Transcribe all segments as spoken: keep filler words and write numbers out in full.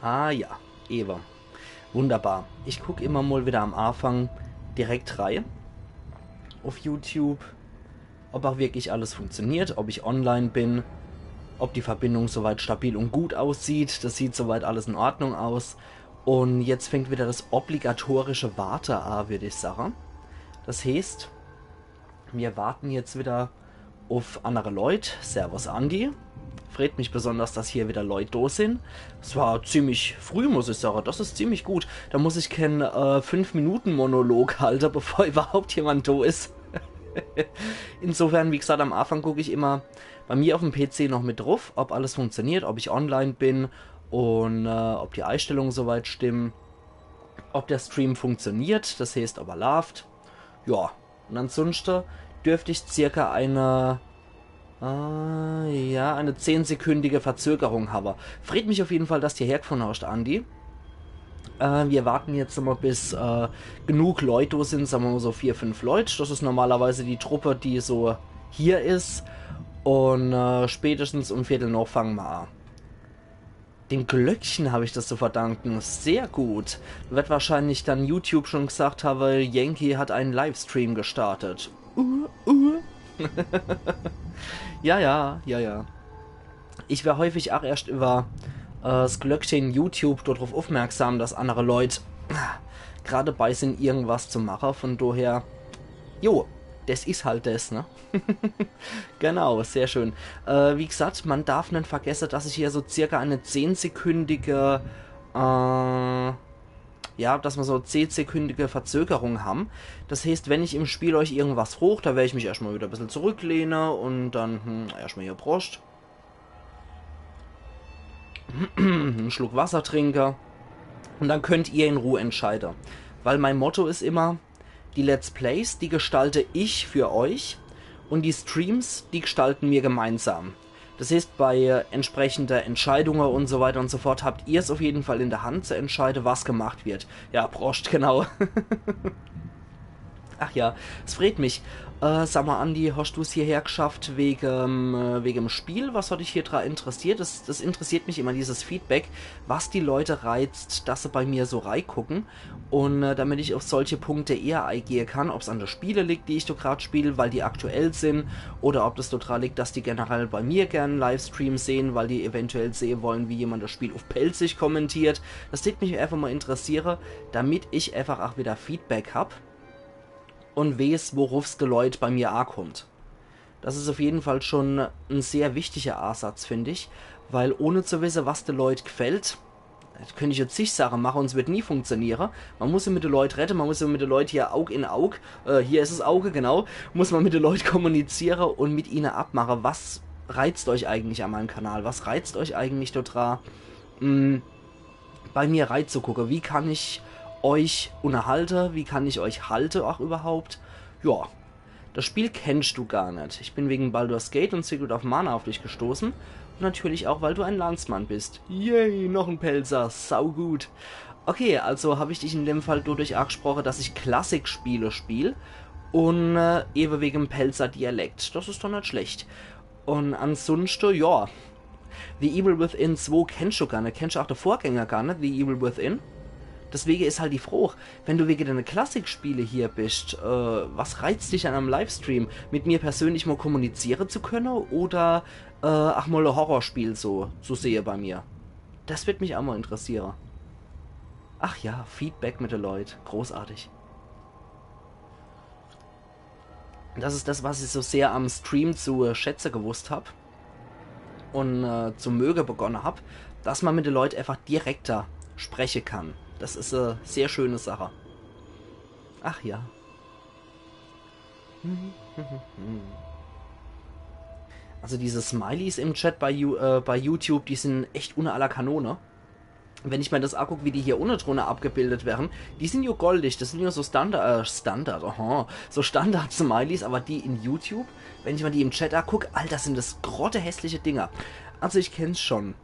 Ah ja, ewe. Wunderbar. Ich guck immer mol wieder am Anfang direkt rei uff YouTube, ob auch wirklich alles funktioniert, ob ich online bin, ob die Verbindung soweit stabil und gut aussieht. Das sieht soweit alles in Ordnung aus. Und jetzt fängt wieder das obligatorische Warte a, würd ich sage. Das heeßt, mir warten jetzt wieder uff annere Leut. Servus Andi. Freet mich besonders, dass hier wieder Leut do sin. Es war ziemlich früh, muss ich sage. Das is ziemlich gut. Da muss ich kän äh, fünf Minuten Monolog halte, bevor überhaupt jemand do is. Insofern, wie gesagt, am Anfang guck ich immer bei mir uffm P C noch mit druff, ob alles funktioniert, ob ich online bin und äh, ob die Eistellungen soweit stimmen, ob der Stream funktioniert, das heeßt, ob er laaft. Ja, und ansunschte dürft ich circa eine, äh, ja, eine zehnsekündige Verzögerung habe. Freet mich uff jeden Fall, dass du hierher gefunne hast, Andi. Äh, mir warten jetzt immer, bis äh, genug Leut do sin, sage mer mol so vier, fünf Leut. Das is normalerweise die Truppe, die so hier is. Und äh, spätestens um Viertel noch fangen mer a. Dem Glöckchen hab ich das zu verdanken. Sehr gut. Wird wahrscheinlich dann YouTube schon gesagt habe, Yankee hat einen Livestream gestartet. Uh, uh. Ja, ja, ja, ja. Ich wer häufig auch erscht über äh, das Glöckchen YouTube dort drauf aufmerksam, dass andere Leut grad dabei sin, irgendwas zu mache. Von daher, jo, das is halt das, ne? Genau, sehr schön. Äh, wie gesagt, man darf net vergesse, dass ich hier so circa eine zehnsekündige, äh, ja, dass mer so zehnsekündige Verzögerung ham. Das heeßt, wenn ich im Spiel euch irgendwas frooch, da wer ich mich erscht mol wieder bissel zurücklehne und dann, hm, erscht mol hier Proscht. En Schluck Wasser trinke. Und dann könnt ihr in Ruhe entscheide. Weil mein Motto is immer, die Let's Plays, die gestalte ich für euch und die Streams, die gestalten mir gemeinsam. Das heeßt, bei äh, entsprechender Entscheidunge und so weiter und so fort habt ihr's auf jeden Fall in der Hand zu entscheide, was gemacht wird. Ja, Proscht, genau. Ach ja, es freet mich. Äh, sag mol, Andi, hast du's hierher geschafft wegen, äh, wegen dem Spiel? Was hat dich hier dra interessiert? Das, das interessiert mich immer, dieses Feedback, was die Leute reizt, dass se bei mir so reigucken. Und äh, damit ich auf solche Punkte eher eigehe kann, ob's an de Spiele liegt, die ich do grad spiel, weil die aktuell sin, oder ob das do dra liegt, dass die generell bei mir gern Livestream sehen, weil die eventuell sehen wollen, wie jemand das Spiel auf Pälzisch kommentiert. Das tät mich einfach mal interessiere, damit ich einfach auch wieder Feedback hab und weeß, worauf's de Leut bei mir akommt. Das is auf jeden Fall schon en sehr wichtiger Ansatz, find ich, weil ohne zu wisse, was de Leut gefällt, das könnt ich jetzt zig Sache mache und es wird nie funktioniere. Man muss ja mit de Leut redde, man muss ja mit de Leut hier Aug in Aug, äh, hier is es Auge, genau, muss man mit de Leut kommuniziere und mit ihne abmache, was reizt euch eigentlich an meinem Kanal, was reizt euch eigentlich do dra, mm, bei mir reizugucke, wie kann ich euch unterhalte, wie kann ich euch halte auch überhaupt. Ja, das Spiel kennst du gar net. Ich bin wegen Baldur's Gate und Secret of Mana auf dich gestoßen. Und natürlich auch, weil du ein Landsmann bist. Yay, noch en Pälzer, saugut. Okay, also hab ich dich in dem Fall dodurch agesproche, dass ich Klassikspiele spiel. Und äh, ewe wegen Pälzer Dialekt. Das is doch net schlecht. Und ansunschte, ja, The Evil Within zwei kennst du gar net, kennst du auch de Vorgänger gar net, The Evil Within. Deswege is halt die Frooch, wenn du wege deine Klassikspiele hier bist, äh, was reizt dich an einem Livestream, mit mir persönlich mal kommuniziere zu könne oder äh, ach mal e Horrorspiel so zu sehe bei mir? Das wird mich auch mal interessiere. Ach ja, Feedback mit de Leut, großartig. Das is das, was ich so sehr am Stream zu äh, schätze gewusst hab und äh, zu möge begonne hab, dass man mit de Leut einfach direkter spreche kann. Das is e sehr schöne Sache. Ach ja. Also diese Smileys im Chat bei, You- äh, bei YouTube, die sind echt unter aller Kanone. Wenn ich mir das aguck, wie die hier unne drunne abgebildet wären, die sind ja goldig, das sind ja so Standard, äh, Standard, aha, so Standard-Smileys, aber die in YouTube, wenn ich mir die im Chat aguck, Alter, sind das grottehässliche Dinger. Also ich kenn's schon,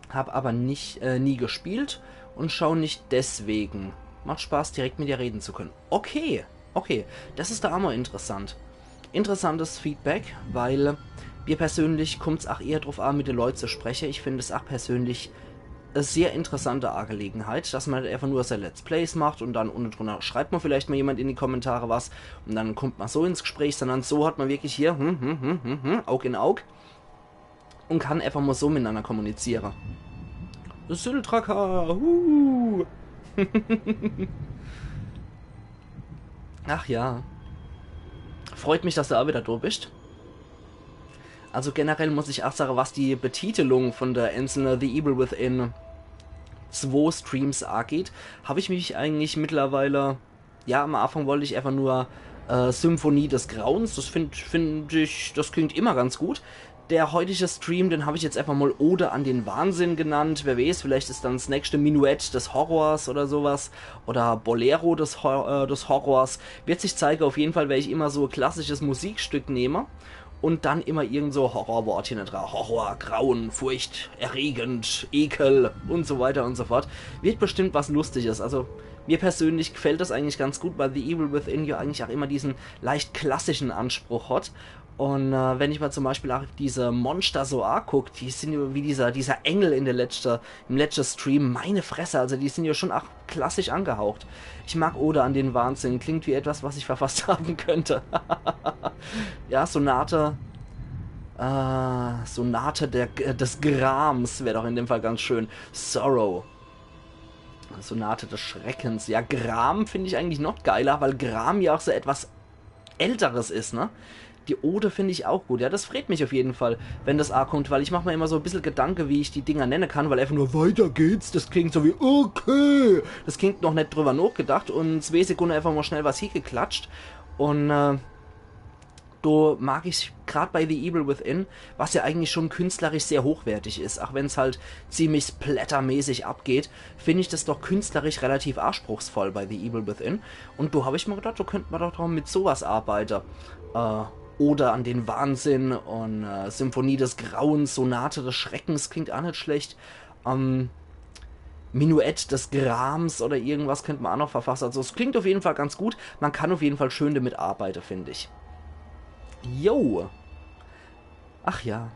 hab aber nicht, äh, nie gespielt und schau nicht deswegen. Macht Spaß, direkt mit dir reden zu können. Okay, okay, das is da auch mal interessant. Interessantes Feedback, weil mir persönlich kummt's auch eher drauf an, mit de Leut zu spreche. Ich find es auch persönlich e sehr interessante Angelegenheit, dass man halt einfach nur sei Let's Plays macht und dann unne drunner schreibt man vielleicht mal jemand in die Kommentare was und dann kommt man so ins Gespräch, sondern so hat man wirklich hier, hm, hm, hm, hm, hm, Aug in Aug und kann einfach mal so miteinander kommuniziere. Syltraka, uh. Ach ja. Freut mich, dass du auch wieder da bist. Also generell muss ich auch sagen, was die Betitelung von der einzelne The Evil Within zwei Streams angeht, habe ich mich eigentlich mittlerweile, ja, am Anfang wollte ich einfach nur äh, Symphonie des Grauens, das finde find ich, das klingt immer ganz gut. Der heutige Stream, den habe ich jetzt einfach mal Ode an den Wahnsinn genannt. Wer weiß, vielleicht ist dann das nächste Minuett des Horrors oder sowas. Oder Bolero des, Hor äh, des Horrors. Wird sich zeigen, auf jeden Fall werde ich immer so klassisches Musikstück nehmen und dann immer irgend so Horrorwort hinten dran. Horror, Grauen, Furcht, erregend, Ekel und so weiter und so fort. Wird bestimmt was Lustiges. Also mir persönlich gefällt das eigentlich ganz gut, weil The Evil Within ja eigentlich auch immer diesen leicht klassischen Anspruch hat. Und äh, wenn ich mir zum Beispiel auch diese Monster so anguck, die sind ja wie dieser, dieser Engel in der letzte, im letzten Stream, meine Fresse, also die sind ja schon auch klassisch angehaucht. Ich mag Ode an den Wahnsinn, klingt wie etwas, was ich verfasst haben könnte. Ja, Sonate. Äh, Sonate der, des Grams wäre doch in dem Fall ganz schön. Sorrow. Sonate des Schreckens. Ja, Gram finde ich eigentlich noch geiler, weil Gram ja auch so etwas Älteres ist, ne? Die Ode finde ich auch gut. Ja, das freut mich auf jeden Fall, wenn das ankommt, weil ich mache mir immer so ein bisschen Gedanken, wie ich die Dinger nennen kann, weil einfach nur „Weiter geht's“, das klingt so wie „Okay“. Das klingt noch nicht drüber nachgedacht und zwei Sekunden einfach mal schnell was hingeklatscht. Und äh, da mag ich gerade bei The Evil Within, was ja eigentlich schon künstlerisch sehr hochwertig ist, auch wenn es halt ziemlich splattermäßig abgeht, finde ich das doch künstlerisch relativ anspruchsvoll bei The Evil Within. Und da habe ich mir gedacht, da könnte man doch mit sowas arbeiten. Äh, Ode an den Wahnsinn und äh, Symphonie des Grauens, Sonate des Schreckens klingt auch nicht schlecht. Ähm, Minuett des Grams oder irgendwas könnte man auch noch verfassen. Also es klingt auf jeden Fall ganz gut. Man kann auf jeden Fall schön damit arbeiten, finde ich. Jo. Ach ja.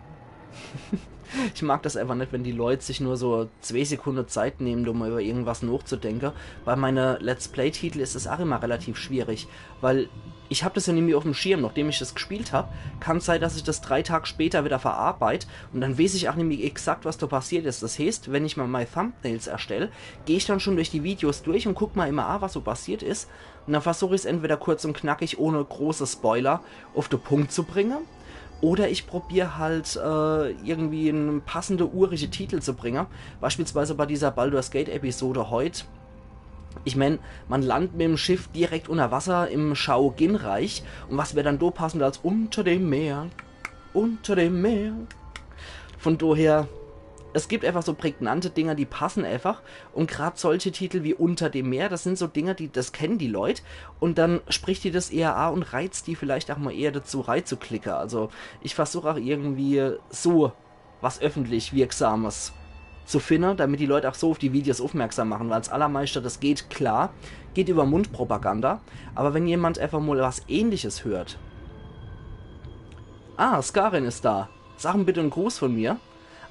Ich mag das einfach nicht, wenn die Leute sich nur so zwei Sekunden Zeit nehmen, um über irgendwas nachzudenken. Bei meine Let's-Play-Titel ist es auch immer relativ schwierig, weil ich habe das ja nämlich auf dem Schirm, nachdem ich das gespielt habe. Kann sein, dass ich das drei Tage später wieder verarbeite und dann weiß ich auch nämlich exakt, was da passiert ist. Das heißt, wenn ich mal meine Thumbnails erstelle, gehe ich dann schon durch die Videos durch und guck mal immer an, was so passiert ist. Und dann versuche ich es entweder kurz und knackig, ohne große Spoiler, auf den Punkt zu bringen. Oder ich probiere halt äh, irgendwie einen passenden urige Titel zu bringen. Beispielsweise bei dieser Baldur's Gate Episode heute. Ich mein, man landet mit dem Schiff direkt unter Wasser im Shao-Gin-Reich. Und was wäre dann da passender als unter dem Meer? Unter dem Meer. Von daher, es gibt einfach so prägnante Dinger, die passen einfach. Und gerade solche Titel wie Unter dem Meer, das sind so Dinger, die, das kennen die Leute. Und dann spricht die das eher an und reizt die vielleicht auch mal eher dazu, reinzuklicken. Also ich versuche auch irgendwie so was öffentlich Wirksames zu finden, damit die Leute auch so auf die Videos aufmerksam machen, weil das Allermeiste, das geht klar, geht über Mundpropaganda. Aber wenn jemand einfach mal was Ähnliches hört. Ah, Skarin ist da. Sag ihm bitte einen Gruß von mir.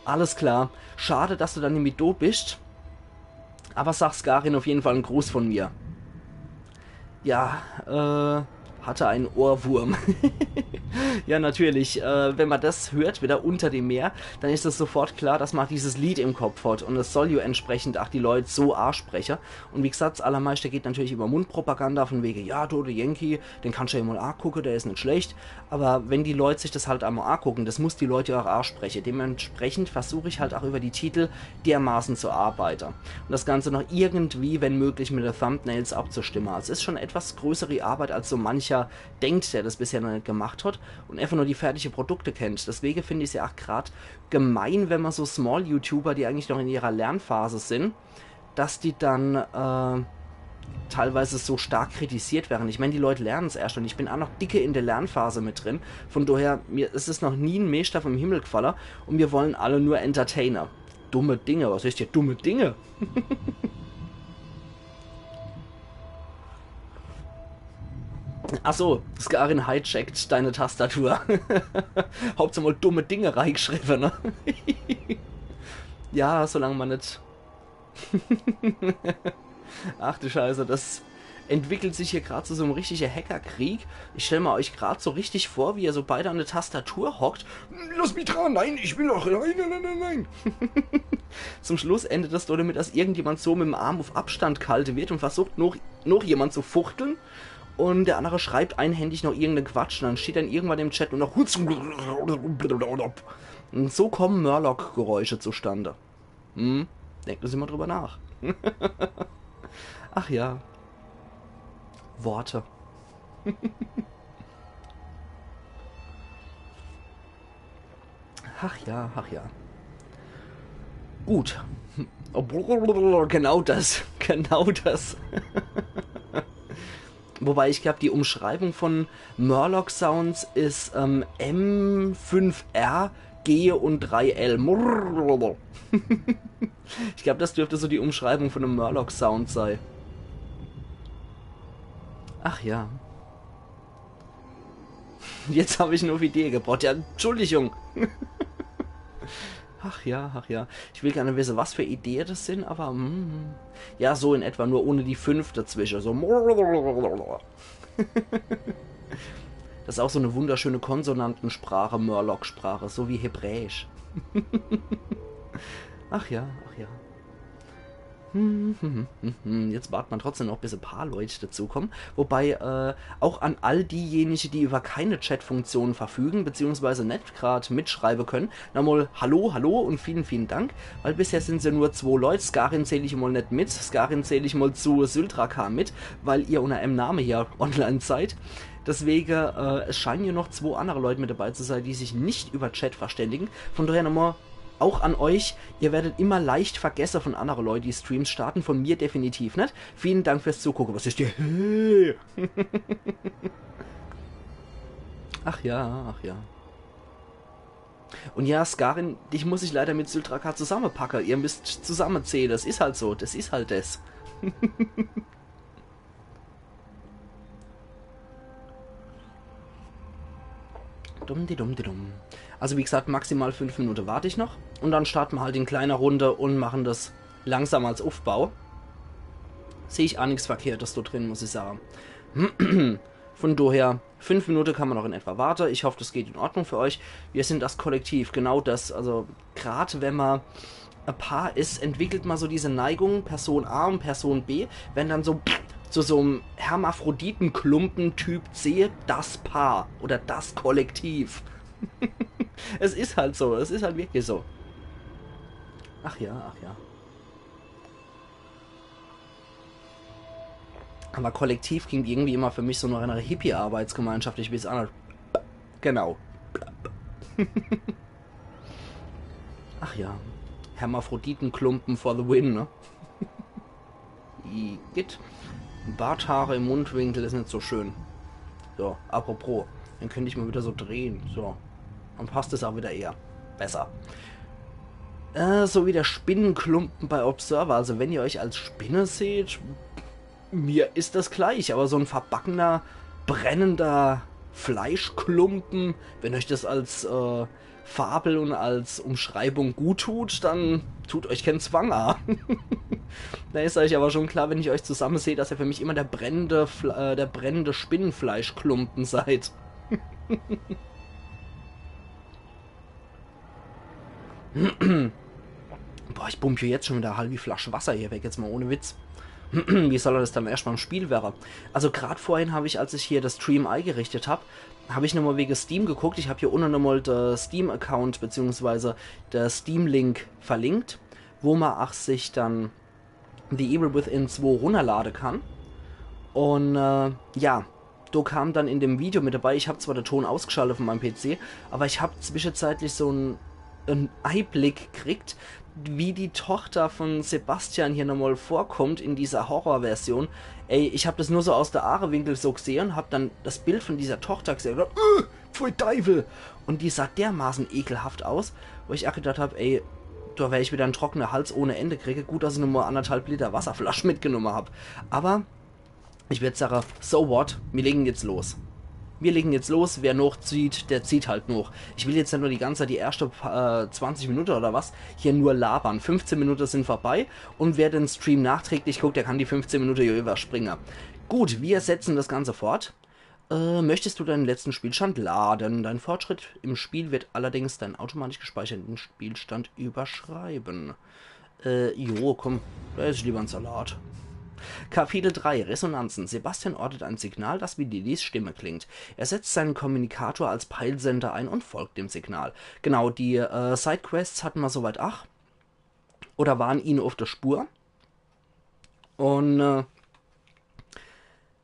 Alles klar. Schade, dass du dann nicht mehr da bist. Aber sag Skarin auf jeden Fall einen Gruß von mir. Ja, äh, hatte einen Ohrwurm. Ja, natürlich, äh, wenn man das hört, wieder Unter dem Meer, dann ist es sofort klar, dass man dieses Lied im Kopf hat und es soll ja entsprechend auch die Leute so ansprechen. Und wie gesagt, das Allermeiste geht natürlich über Mundpropaganda, von wegen, ja, du, der Yankee, den kannst du ja mal angucken, der ist nicht schlecht. Aber wenn die Leute sich das halt einmal angucken, das muss die Leute ja auch ansprechen. Dementsprechend versuche ich halt auch über die Titel dermaßen zu arbeiten. Und das Ganze noch irgendwie, wenn möglich, mit den Thumbnails abzustimmen. Also es ist schon etwas größere Arbeit, als so mancher denkt, der das bisher noch nicht gemacht hat und einfach nur die fertigen Produkte kennt. Deswegen finde ich es ja auch gerade gemein, wenn man so Small-YouTuber, die eigentlich noch in ihrer Lernphase sind, dass die dann äh, teilweise so stark kritisiert werden. Ich meine, die Leute lernen es erst und ich bin auch noch dicke in der Lernphase mit drin. Von daher, mir ist es noch nie ein Meister vom Himmel gefallen und wir wollen alle nur Entertainer. Dumme Dinge, was heißt hier dumme Dinge? Achso, Skarin hijackt deine Tastatur. Hauptsache mal dumme Dinge reingeschrieben, ne? Ja, solange man nicht Ach du Scheiße, das entwickelt sich hier grad zu so 'm richtige Hackerkrieg. Ich stell mer euch grad so richtig vor, wie ihr so beide an de Tastatur hockt. „Lass mich dran, nein, ich will doch, nein, nein, nein, nein, nein.“ Zum Schluss endet das damit, dass irgendjemand so mit 'm Arm uff Abstand gehalte wird und versucht, noch, noch jemand zu fuchteln. Und der andere schreibt einhändig noch irgendeinen Quatsch. Und dann steht dann irgendwann im Chat nur noch und so kommen Murloc-Geräusche zustande. Hm? Denken Sie mal drüber nach. Ach ja. Worte. Ach ja, ach ja. Gut. Genau das. Genau das. Wobei, ich glaub, die Umschreibung von Murloc Sounds is, ähm, M fünf R, G und drei L. Ich glaub, das dürfte so die Umschreibung von 'm Murloc Sound sei. Ach ja. Jetzt hab ich 'ne uff Idee gebracht. Ja, Entschuldigung. Ach ja, ach ja. Ich will gar net wisse, was für Idee das sin, aber, mm, ja, so in etwa, nur ohne die fünf dazwische. So. Das is auch so 'ne wunderschöne Konsonantensprache, Murloc-Sprache, so wie Hebräisch. Ach ja, ach ja. Hm, hm, hm, hm, hm. Jetzt wart man trotzdem noch, bis e paar Leut dazukommen. Wobei, äh, auch an all diejenige, die über keine Chat-Funktion verfügen, beziehungsweise net grad mitschreibe können, nochmal Hallo, Hallo und vielen, vielen Dank, weil bisher sin's ja nur zwo Leut. Skarin zähl ich mal net mit, Skarin zähl ich mal zu Syltrakar mit, weil ihr unter em Name hier online seid. Deswege, äh, es scheinen ja noch zwo andere Leut mit dabei zu sein, die sich nicht über Chat verständigen. Von daher nochmal auch an euch, ihr werdet immer leicht vergesse von andere Leut, die Streams starten, von mir definitiv net. Vielen Dank fürs Zugucke. Was is hier? Hey! Ach ja, ach ja. Und ja, Skarin, dich muss ich leider mit Syltrakar zusammepacke. Ihr müsst zusammezähle. Das is halt so. Das is halt das. Dumm di dumm di dumm. Also wie gesagt, maximal fünf Minute wart ich noch. Und dann starten wir halt in kleiner Runde und machen das langsam als Uffbau. Seh ich auch nix Verkehrtes da drin, muss ich sagen. Von daher, fünf Minute kann man noch in etwa warte. Ich hoff, das geht in Ordnung für euch. Wir sind das Kollektiv, genau das. Also, grad wenn man e Paar is, entwickelt man so diese Neigung, Person A und Person B, wenn dann so zu so 'm Hermaphroditenklumpen Typ C, das Paar oder das Kollektiv. Es is halt so, es is halt wirklich so. Ach ja, ach ja. Aber Kollektiv klingt irgendwie immer für mich so nach einer Hippie-Arbeitsgemeinschaft. Ich weiß auch nicht. Genau. Ach ja. Hermaphroditenklumpen for the win, ne? Igitt. Barthaare im Mundwinkel is net so schön. So, apropos, den könnt ich mal wieder so drehen. So. Dann passt es auch wieder eher. Besser. Äh, so wie der Spinnenklumpen bei Observer. Also wenn ihr euch als Spinne seht, mir is das gleich, aber so ein verbackener, brennender Fleischklumpen, wenn euch das als, äh, Fabel und als Umschreibung gut tut, dann tut euch kein Zwang an. Da is euch aber schon klar, wenn ich euch zusammen sehe, dass ihr für mich immer der brennende, Fle- äh, der brennende Spinnenfleischklumpen seid. Boah, ich pump hier jetzt schon wieder e halbi Flasch Wasser hier weg, jetzt mal ohne Witz. Wie soll er das dann erst beim Spiel wäre? Also grad vorhin hab ich, als ich hier das Stream eingerichtet hab, hab ich nochmal wegen Steam geguckt. Ich hab hier unten nochmal de Steam-Account beziehungsweise de Steam-Link verlinkt, wo man ach sich dann The Evil Within zwei runterladen kann. Und äh, ja, do kam dann in dem Video mit dabei, ich hab zwar den Ton ausgeschaltet von meinem P C, aber ich hab zwischenzeitlich so einen, einen Einblick gekriegt, wie die Tochter von Sebastian hier nochmal vorkommt in dieser Horrorversion. Ey, ich hab das nur so aus der Aachewinkel so gesehen, hab dann das Bild von dieser Tochter gesehen und gedacht, äh, pfui Teufel! Und die sah dermaßen ekelhaft aus, wo ich auch gedacht hab, ey, da wär ich wieder einen trockenen Hals ohne Ende kriege. Gut, dass ich nur mal anderthalb Liter Wasserflasche mitgenommen hab. Aber ich würd sagen, so what, wir legen jetzt los. Wir legen jetzt los. Wer noch zieht, der zieht halt noch. Ich will jetzt net nur die ganze Zeit, die erschte äh, zwanzig Minute oder was, hier nur labern. Fünfzehn Minute sind vorbei und wer den Stream nachträglich guckt, der kann die fünfzehn Minute hier überspringen. Gut, wir setzen das Ganze fort. Äh, möchtest du deinen letzten Spielstand laden? Dein Fortschritt im Spiel wird allerdings deinen automatisch gespeicherten Spielstand überschreiben. Äh, jo, komm, da ess ich lieber en Salat. Kapitel drei, Resonanzen. Sebastian ortet ein Signal, das wie Lillys Stimme klingt. Er setzt seinen Kommunikator als Peilsender ein und folgt dem Signal. Genau, die äh, Sidequests hatten wir soweit ach. Oder waren ihnen auf der Spur. Und äh,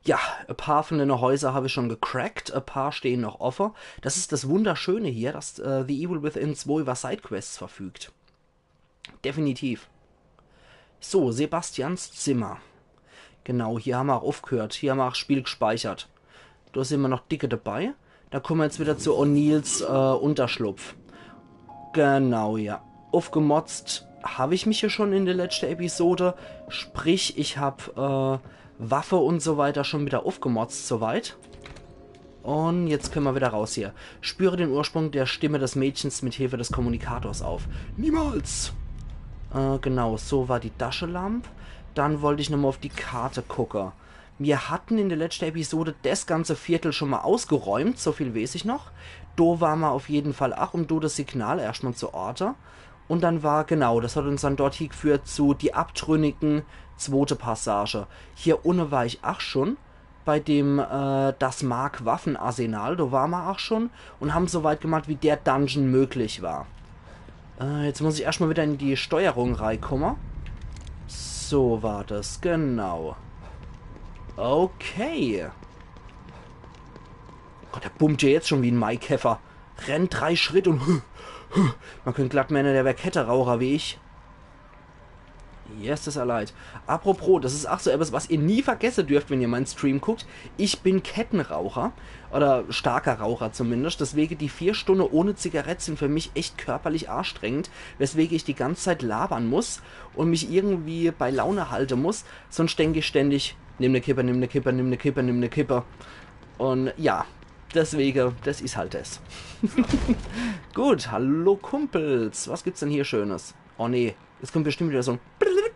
ja, ein paar von den Häuser habe ich schon gecrackt, ein paar stehen noch offen. Das ist das Wunderschöne hier, dass äh, The Evil Within zwei über Sidequests verfügt. Definitiv. So, Sebastians Zimmer. Genau, hier haben wir auch aufgehört. Hier haben wir auch Spiel gespeichert. Da sind wir noch dicke dabei. Da kommen wir jetzt wieder zu O'Neills äh, Unterschlupf. Genau, ja. Aufgemotzt habe ich mich ja schon in der letzten Episode. Sprich, ich habe äh, Waffe und so weiter schon wieder aufgemotzt soweit. Und jetzt können wir wieder raus hier. Spüre den Ursprung der Stimme des Mädchens mit Hilfe des Kommunikators auf. Niemals! Äh, genau, so war die Taschelamp. Dann wollte ich nochmal auf die Karte gucken. Wir hatten in der letzten Episode das ganze Viertel schon mal ausgeräumt, so viel weiß ich noch. Do war ma auf jeden Fall ach, um do das Signal erstmal zu orte. Und dann war, genau, das hat uns dann dort hingeführt zu die Abtrünnigen, zweite Passage. Hier unne war ich ach schon bei dem äh, Das Mark Waffenarsenal, do war ma ach schon und haben so weit gemacht, wie der Dungeon möglich war. Äh, jetzt muss ich erstmal wieder in die Steuerung reinkommen. So war das, genau. Okay. Gott, der bummt ja jetzt schon wie en Maikäfer. Rennt drei Schritt und man könnte glatt meinen, der wär Kettenraucher wie ich. Yes, das is leid. Apropos, das is ach so etwas, was ihr nie vergessen dürft, wenn ihr meinen Stream guckt. Ich bin Kettenraucher. Oder starker Raucher zumindest. Deswegen die vier Stunden ohne Zigarett sind für mich echt körperlich anstrengend, weswegen ich die ganze Zeit labern muss und mich irgendwie bei Laune halten muss. Sonst denke ich ständig, nimm ne Kippe, nimm ne Kippe, nimm ne Kippe, nimm ne Kippe. Und ja, deswegen, das is halt das. Gut, hallo Kumpels. Was gibt's denn hier Schönes? Oh nee, es kommt bestimmt wieder so ein Blip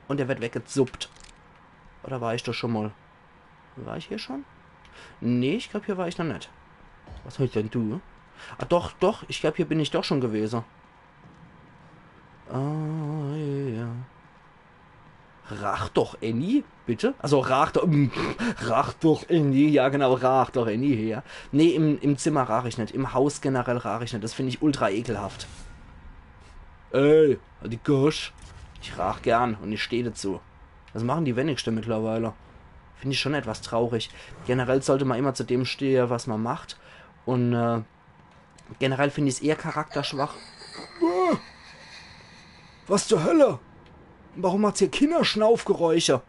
und der wird weggezuppt. Oder war ich da schon mal? War ich hier schon? Nee, ich glaub, hier war ich noch net. Was heißt denn du? Ah, doch, doch, ich glaub, hier bin ich doch schon gewesen. Ah, ja. Rach doch, Annie, bitte? Also, rach doch, mm, rach doch, Annie, ja genau, rach doch, Annie, ja. Nee, im, im Zimmer rach ich net, im Haus generell rach ich net, das find ich ultra ekelhaft. Ey, halt die Gosch. Ich rach gern und ich steh dazu. Das machen die wenigsten mittlerweile. Find ich schon etwas traurig. Generell sollte man immer zu dem stehen, was man macht. Und äh, generell find ich's eher charakterschwach. Äh, was zur Hölle? Warum hat's hier Kinderschnaufgeräusche?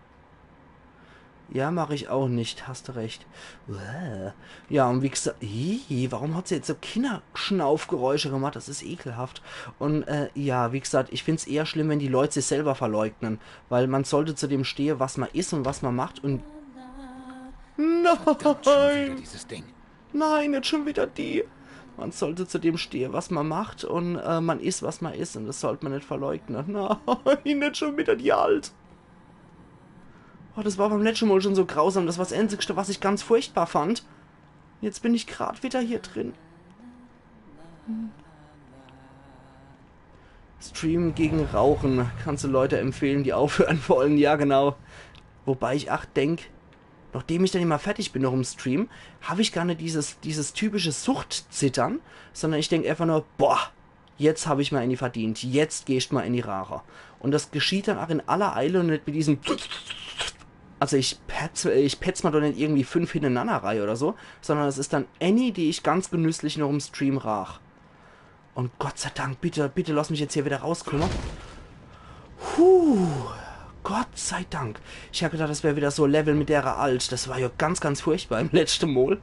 Ja, mach ich auch nicht, hast du recht. Uäh. Ja, und wie gesagt, ih, warum hat sie jetzt so Kinderschnaufgeräusche gemacht? Das ist ekelhaft. Und äh, ja, wie gesagt, ich find's eher schlimm, wenn die Leute sich selber verleugnen, weil man sollte zu dem stehen, was man ist und was man macht und... Verdammt, schon wieder dieses Ding. Nein, nicht schon wieder die. Man sollte zu dem stehen, was man macht und äh, man ist, was man ist und das sollte man nicht verleugnen. Nein, nicht schon wieder die Alt. Oh, das war beim letzten Mal schon so grausam. Das war das Einzigste, was ich ganz furchtbar fand. Jetzt bin ich grad wieder hier drin. Hm. Stream gegen Rauchen. Kannst du Leute empfehlen, die aufhören wollen? Ja, genau. Wobei ich ach denk, nachdem ich dann immer fertig bin noch im Stream, hab ich gar nicht dieses, dieses typische Suchtzittern, sondern ich denk einfach nur, boah, jetzt hab ich mir eine verdient, jetzt gehst mal in die Rare. Und das geschieht dann auch in aller Eile und nicht mit diesem... Also ich petz, ich petz mal doch nicht irgendwie fünf hintereinander rein oder so, sondern es ist dann eine, die ich ganz genüsslich noch im Stream rach. Und Gott sei Dank, bitte, bitte lass mich jetzt hier wieder rauskommen. Puh, Gott sei Dank. Ich hab gedacht, das wär wieder so Level mit derer Alt. Das war ja ganz, ganz furchtbar im letzten Mal.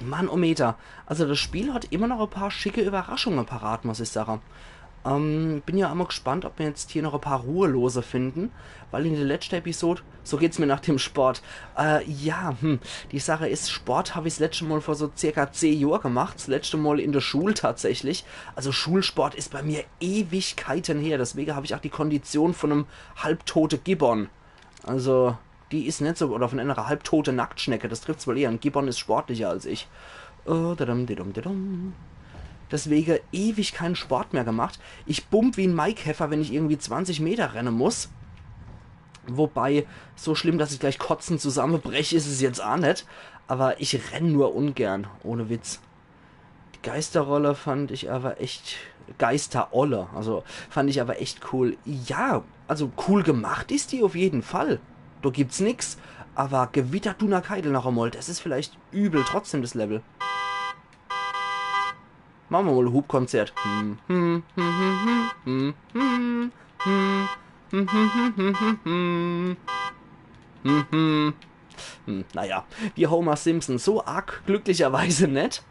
Mann, oh Meter. Also das Spiel hat immer noch ein paar schicke Überraschungen parat, muss ich sagen. Ähm, bin ja immer gespannt, ob mir jetzt hier noch e paar Ruhelose finden, weil in der letzten Episode, so geht's mir nach dem Sport. Äh, ja, hm, die Sache is, Sport hab ich's letzte Mal vor so circa zehn Johr gemacht, das letzte Mal in der Schul tatsächlich. Also Schulsport is bei mir Ewigkeiten her, deswegen hab ich auch die Kondition von einem halbtote Gibbon. Also, die is net so, oder von einer halbtote Nacktschnecke, das trifft's wohl eher. Ein Gibbon is sportlicher als ich. Äh, dadum, didum, didum. Deswegen ewig keinen Sport mehr gemacht. Ich bump wie ein Maikäfer, wenn ich irgendwie zwanzig Meter rennen muss. Wobei, so schlimm, dass ich gleich kotzend zusammenbrech, is es jetzt auch net. Aber ich renn nur ungern, ohne Witz. Die Geisterrolle fand ich aber echt, Geisterolle, also fand ich aber echt cool. Ja, also cool gemacht is die auf jeden Fall. Da gibt's nix. Aber Gewitter Dunnerkeidel noch einmal, das is vielleicht übel trotzdem das Level. Machen wir mal Hubkonzert. Hm, hm, hm, hm, hm, hm, hm, hm, hm, hm, hm, hm, hm, hm, hm, hm, hm, hm, hm, hm. Hm, naja, wie Homer Simpson. So arg glücklicherweise net.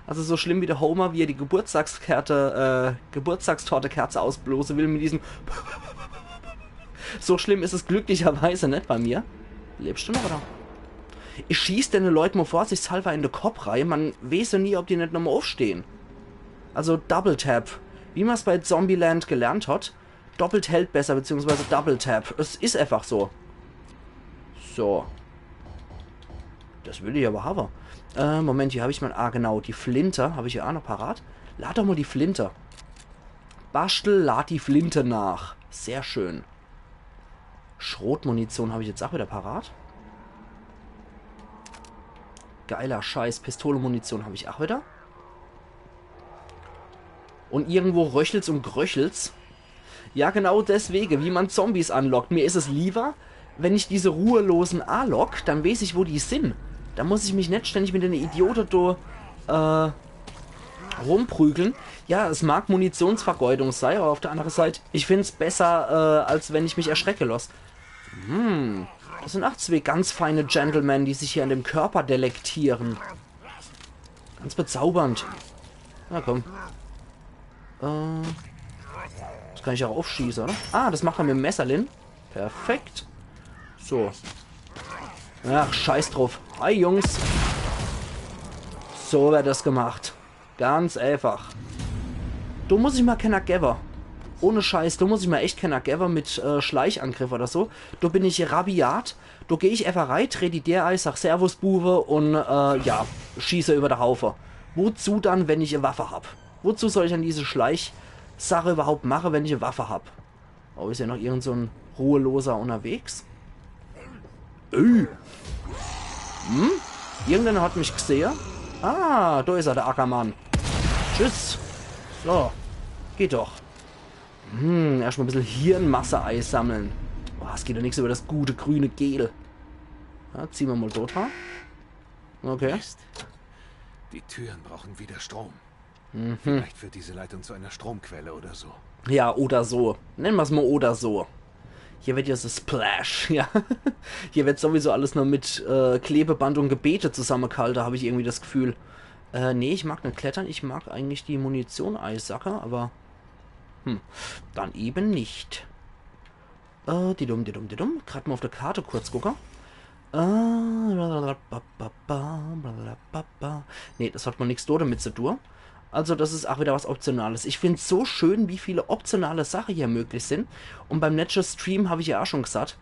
Also so schlimm wie der Homer, wie er die Geburtstagskerte, äh, Geburtstagstortekerze ausblose will mit diesem. So schlimm is es glücklicherweise net bei mir. Lebst du noch, oder? Ich schieß denne Leut mal vorsichtshalber in de Kopp rei. Man weeß ja nie, ob die net nochmal aufstehen. Also Double Tap. Wie man's bei Zombieland gelernt hat, doppelt hält besser, beziehungsweise Double Tap. Es is einfach so. So. Das will ich aber haben. Äh, Moment, hier hab ich mal, ah, genau, die Flinte hab ich ja auch noch parat. Lad doch mal die Flinte. Bastel, lad die Flinte nach. Sehr schön. Schrotmunition hab ich jetzt auch wieder parat. Geiler Scheiß, Pistolemunition hab ich auch wieder. Und irgendwo röchelt's und gröchelt's. Ja, genau deswege, wie man Zombies anlockt. Mir is es lieber, wenn ich diese Ruhelosen anlock, dann weeß ich, wo die sin. Da muss ich mich net ständig mit den Idioten do, äh, rumprügeln. Ja, es mag Munitionsvergeudung sei, aber auf der anderen Seite, ich find's besser, äh, als wenn ich mich erschrecke lass. Hm, das sind auch zwei ganz feine Gentlemen, die sich hier an dem Körper delektieren. Ganz bezaubernd. Na komm. Äh, das kann ich auch aufschießen, oder? Ah, das macht er mit dem Messer, Lin. Perfekt. So. Ach, scheiß drauf. Hi, Jungs. So wird das gemacht. Ganz einfach. Do muss ich mal kenner gewwe. Ohne Scheiß, do muss ich mal echt kenner gewwe mit, äh, Schleichangriff oder so. Do bin ich rabiat. Do geh ich einfach rei, tret die Deer ei, sag Servus, Buwe, und, äh, ja, schieße über de Haufe. Wozu dann, wenn ich e Waffe hab? Wozu soll ich an diese Schleichsache überhaupt mache, wenn ich e Waffe hab? Oh, is ja noch irgend so ein Ruheloser unterwegs. Ey. Hm? Irgendeiner hat mich gesehe. Ah, do is er, der Ackermann. Tschüss. So. Geht doch. Hm, erstmal e bissel Hirnmasse eisammeln. Boah, es geht doch nix über das gute grüne Gel. Ja, ziehen wir mal dort dran. Okay. Mist. Die Türen brauchen wieder Strom. Mhm. Vielleicht führt diese Leitung zu einer Stromquelle oder so. Ja, oder so. Nennen wir's mal oder so. Hier wird ja so Splash, ja. Hier wird sowieso alles nur mit, äh, Klebeband und Gebete zusammengehalten, habe ich irgendwie das Gefühl. Äh, nee, ich mag nicht klettern, ich mag eigentlich die Munition eisacken, aber, hm, dann eben nicht. Äh, didum, didum, didum. Grad mal auf der Karte kurz gucken. Äh, blablabla. Nee, das hat mal nix damit zu tun. Also das is auch wieder was Optionales. Ich find's so schön, wie viele optionale Sachen hier möglich sind. Und beim letzten Stream habe ich ja auch schon gesagt,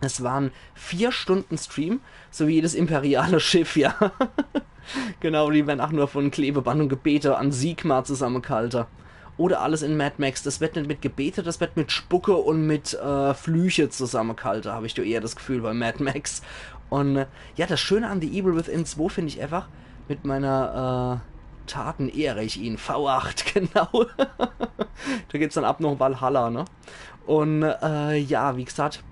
es waren vier Stunden Stream, so wie jedes imperiale Schiff, ja. Genau, die werden auch nur von Klebeband und Gebete an Sigmar zusammengehalten. Oder alles in Mad Max. Das wird nicht mit Gebete, das wird mit Spucke und mit, äh, Flüche zusammengehalten, habe ich doch eher das Gefühl bei Mad Max. Und, äh, ja, das Schöne an The Evil Within zwei finde ich einfach, mit meiner, äh, Taten ehre ich ihn. V acht, genau. Da geht's dann ab nach Valhalla, ne? Und, äh, ja, wie gesagt,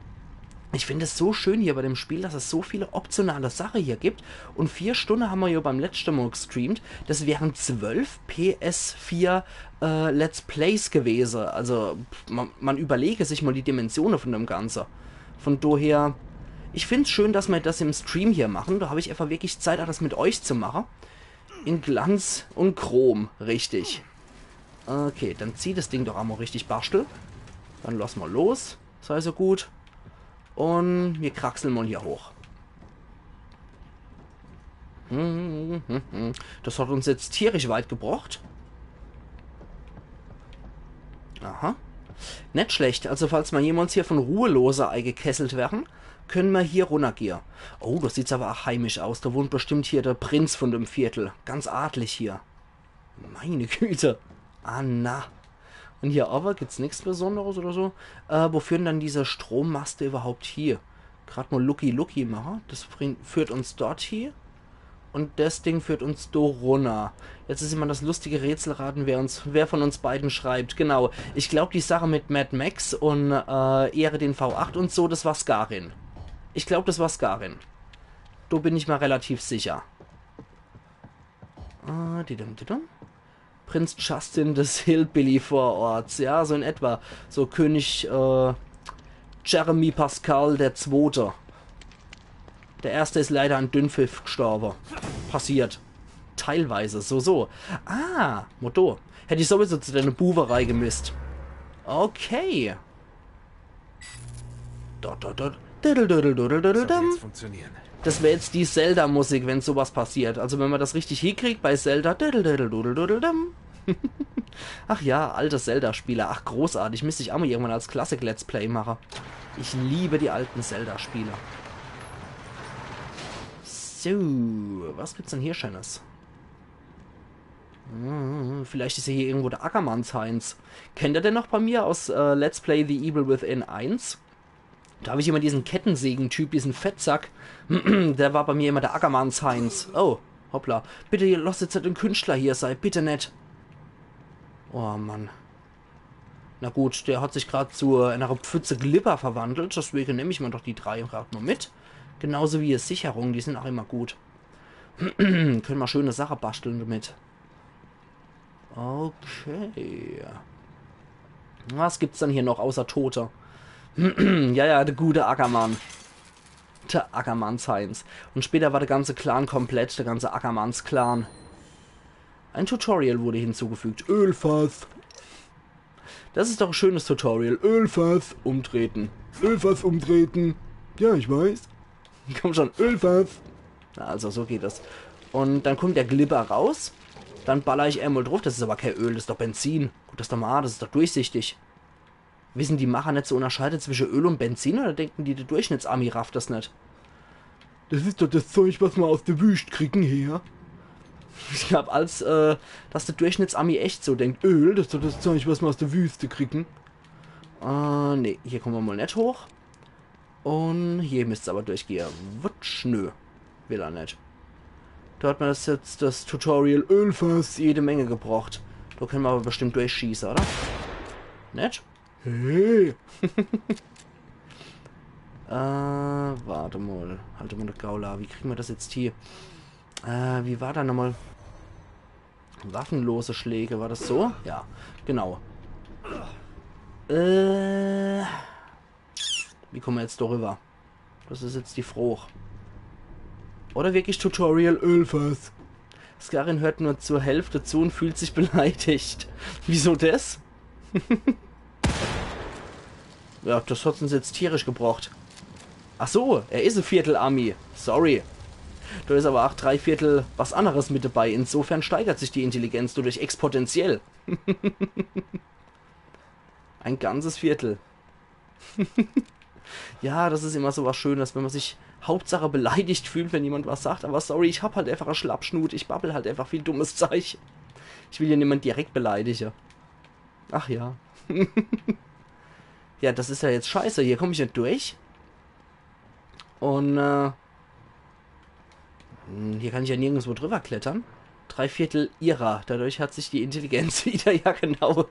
ich finde es so schön hier bei dem Spiel, dass es so viele optionale Sachen hier gibt. Und vier Stunden haben wir ja beim letzten Mal gestreamt. Das wären zwölf P S vier, äh, Let's Plays gewesen. Also man, man überlege sich mal die Dimensionen von dem Ganzen. Von daher, ich find's schön, dass wir das im Stream hier machen. Da habe ich einfach wirklich Zeit, auch das mit euch zu machen. In Glanz und Chrom, richtig. Okay, dann zieh das Ding doch emol richtig, Baschtel. Dann lass mol los. Sei so gut. Un mir kraxeln mol hier hoch. Das hat uns jetzt tierisch weit gebrocht. Aha. Net schlecht. Also falls mer jemals hier von Ruhelose eigekesselt werre, kenne mer hier runnergehe. Oh, do sieht's awwer ach heimisch aus. Do wohnt bestimmt hier de Prinz von dem Viertel. Ganz adlig hier. Meine Güte. Ah, na. Un hier owwe gibt's nix Besonderes oder so. Äh, wo führn dann diese Strommaste iwwerhaupt hie? Grad mol Lucky Lucky mache. Das bring-, führt uns dort hie. Un das Ding führt uns do runner. Jetzt is immer das lustige Rätselraten, wer uns, wer von uns beiden schreibt. Genau. Ich glaub, die Sache mit Mad Max un, äh, Ehre den V acht un so, das war Scaryn. Ich glaub, das war Scaryn. Do bin ich mer relativ sicher. Ah, didum, didum. Prinz Justin des Hillbilly Vororts. Ja, so in etwa. So König, äh, Jeremy Pascal der Zwote. Der Erste is leider an Dünnpfiff gestorbe. Passiert. Teilweise, so, so. Ah, Motto. Hätt ich sowieso zu deine Buwerei gemisst. Okay. Dot, dot, dot. Diddle, diddle, diddle, diddle, Das sollte dum. Jetzt funktionieren. Das wär jetzt die Zelda-Musik, wenn sowas passiert. Also wenn man das richtig hinkriegt bei Zelda. Diddle, diddle, diddle, diddle, dum. Ach ja, alte Zelda-Spiele. Ach, großartig. Müsst ich auch mal irgendwann als Classic-Let's Play machen. Ich liebe die alten Zelda-Spiele. So, was gibt's denn hier Schönes? Hm, vielleicht is ja hier irgendwo der Ackermanns Heinz. Kennt ihr den noch bei mir aus, äh, Let's Play The Evil Within eins? Da hab ich immer diesen Kettensägen-Typ, diesen Fettsack. Der war bei mir immer der Ackermanns Heinz. Oh, hoppla. Bitte, lasst jetzt net den Künstler hier sei. Bitte net. Oh Mann. Na gut, der hat sich grad zu, äh, einer Pfütze Glibber verwandelt. Deswegen nehm ich mal doch die drei grad mal mit. Genauso wie die Sicherung, die sind auch immer gut. Können wir schöne Sache basteln damit. Okay. Was gibt's denn hier noch außer Tote? Ja, ja, der gute Ackermann. Der Ackermanns Heinz. Und später war der ganze Clan komplett, der ganze Ackermanns Clan. Ein Tutorial wurde hinzugefügt. Ölfass. Das ist doch ein schönes Tutorial. Ölfass umtreten. Ölfass umtreten. Ja, ich weiß. Komm schon, Ölfass. Na, also, so geht das. Und dann kommt der Glibber raus. Dann baller ich einmal drauf. Das ist aber kein Öl, das ist doch Benzin. Guck das doch mal an, das ist doch durchsichtig. Wissen die Macher net zu unterscheiden zwischen Öl und Benzin oder denken die, der Durchschnittsami rafft das net? Das ist doch das Zeug, was man aus der Wüst kriegen her. Ich glaub, als, äh, dass der Durchschnittsami echt so denkt, Öl, das ist doch das Zeug, was man aus der Wüste kriegen. Äh, nee, hier kommen wir mal net hoch. Und hier müsst's aber durchgehen. Wutsch, nö. Will er net. Da hat mir das jetzt das Tutorial Ölfass jede Menge gebracht. Da können wir aber bestimmt durchschießen, oder? Net? Hey. Äh, warte mal. Halt mal, der Gaula. Wie kriegen wir das jetzt hier? Äh, wie war da nochmal? Waffenlose Schläge, war das so? Ja, genau. Äh, wie kommen wir jetzt darüber? Das ist jetzt die Frage. Oder wirklich Tutorial Ölfass. Skarin hört nur zur Hälfte zu und fühlt sich beleidigt. Wieso das? Ja, das hat uns jetzt tierisch gebracht. Ach so, er is e Viertel Ami. Sorry. Da is aber auch drei Viertel was anderes mit dabei. Insofern steigert sich die Intelligenz dadurch exponentiell. Ein ganzes Viertel. Ja, das is immer so was Schönes, wenn man sich Hauptsache beleidigt fühlt, wenn jemand was sagt. Aber sorry, ich hab halt einfach e Schlappschnut. Ich babbel halt einfach viel dummes Zeug. Ich will ja niemand direkt beleidige. Ach ja. Ja, das is ja jetzt scheiße. Hier komm ich net durch. Und, äh, hm, hier kann ich ja nirgendwo drüber klettern. Drei Viertel ihrer. Dadurch hat sich die Intelligenz wieder, ja genau.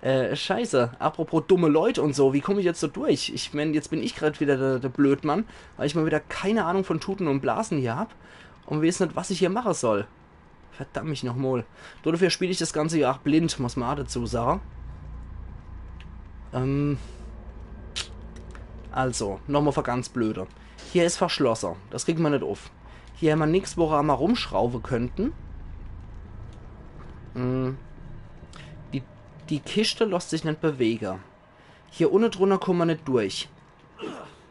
Äh, scheiße. Apropos dumme Leute und so, wie komm ich jetzt so durch? Ich mein, jetzt bin ich grad wieder der, der Blödmann, weil ich mal wieder keine Ahnung von Tuten und Blasen hier hab und weiß net, was ich hier mache soll. Verdammt mich nochmal. Dafür spiel ich das Ganze ja auch blind, muss man auch dazu sagen. Ähm. Also, nochmal für ganz Blöde. Hier is verschlosse. Das kriegen wir net auf. Hier hämmer nix, wo wir mal rumschrauben könnten. Hm. Die Kischt losst sich net bewege. Hier unne drunner kumme mer net durch.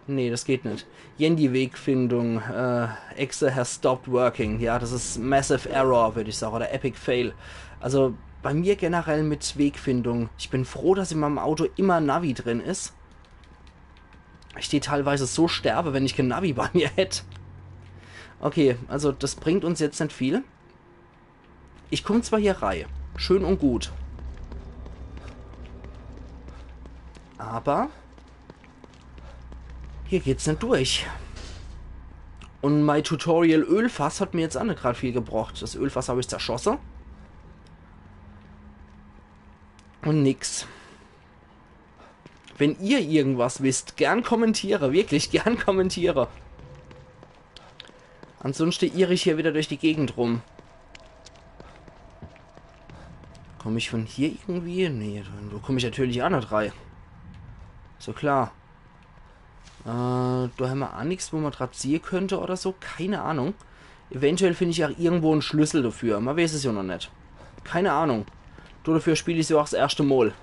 Nee, das geht net. Jen, die Wegfindung. Äh, Exe has stopped working. Ja, das is Massive Error, würd ich sage. Oder Epic Fail. Also, bei mir generell mit Wegfindung. Ich bin froh, dass in meinem Auto immer Navi drin is. Ich tät teilweise so sterbe, wenn ich kein Navi bei mir hätt. Okay, also das bringt uns jetzt net viel. Ich komm zwar hier rei. Schön und gut. Aber hier geht's net durch. Und mein Tutorial Ölfass hat mir jetzt auch net grad viel gebracht. Das Ölfass hab ich zerschosse. Und nix. Wenn ihr irgendwas wisst, gern kommentiere. Wirklich, gern kommentiere. Ansonsten irr ich hier wieder durch die Gegend rum. Komm ich von hier irgendwie? Nee, do komm ich natürlich auch net rei. So klar. Äh, do hämmer auch nix, wo mer grad ziehe könnt oder so. Keine Ahnung. Eventuell find ich auch irgendwo en Schlüssel dafür. Mer weiß es ja noch net. Keine Ahnung. Do dafür spiel ich so auch das erschte Mol.